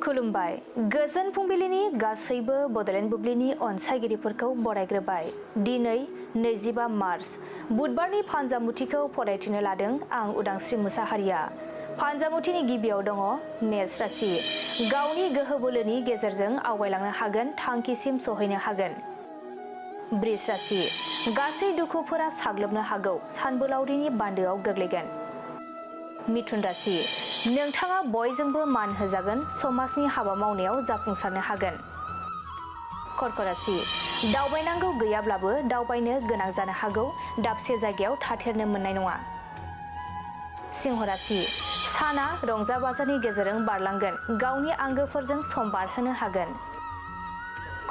खुलुमबाय गोजोन फुंबिलिनि गासैबो बडलेण्ड बुब्लिनि अनसायगिरिफोरखौ बरायग्रोबाय। दिनै 25 मार्च बुधबारनि फानजामुथिखौ फरायथिनो लादों आं उदांस्रि मुसाहारिया। फानजामुथिनि गिबियाव दङ मेष राशि। गावनि गोहो बोलोनि गेजेरजों आवगायलांनो हागोन, थांखिसिम सहैनो हागोन। बृष राशि। गासै दुखुफोरा साग्लोबनो हागौ, सानबोलावरिनि बान्दोआव गोग्लैगोन। मिथुन राशि। नोंथाङा बयजोंबो मान होजागोन, समाजनि हाबा मावनायाव जाफुंसारनो हागोन। कर्क राशि। दावबायनांगौ गैयाब्लाबो दावबायनो गोनां जानो हागौ, दाबसे जायगायाव थाथेरनो मोननाय नङा। सिंह राशि। साना रंजा बाजानि गेजेरजों बारलांगोन, गावनि आंगोफोरजों सम बारहोनो हागोन।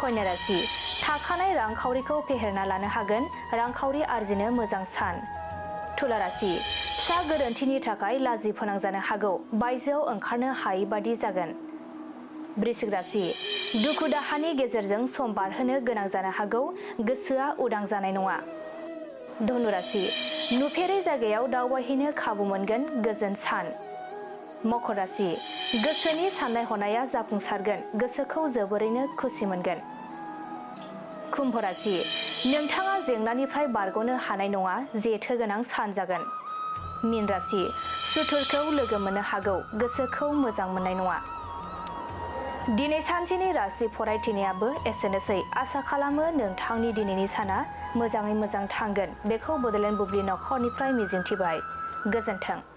कन्या राशि। थाखानाय रांखावरिखौ फेहेरना लानो हागोन, रांखावरि आरजिनो मोजां सान। तुला राशि। फिसा गोरोन्थिनि थाखाय लाजि फोनांजानो हागौ, बायजोआव ओंखारनो हायै बादि जागोन। वृश्चिक राशि। दुखु दाहानि गेजेरजों सम बारहोनो गोनां जानो हागौ, गोसोआ उदां जानाय नङा। धनु राशि। नुफेरै जायगायाव दावबायहैनो खाबु मोनगोन, गोजोन सान। मकर राशि। गोसोनि साननाय हनाया जाफुंसारगोन, गोसोखौ जोबोरैनो खुसि मोनगोन। कुम्भ राशि। नोंथाङा जेंनानिफ्राय बारग'नो हानाय नङा, जेथो गोनां सान जागोन। मीन राशि। सुथुरखौ लोगो मोननो हागौ, गोसोखौ मोजां मोननाय नङा। दिनै सानसेनि राशि फरायथिनायाबो एसेनोसै। आसा खालामो नोंथांनि दिनैनि साना मोजाङै मोजां थांगोन, बेखौ बडलेण्ड बुब्लि नखरनिफ्राय मिजिंथिबाय। गोजोन्थों।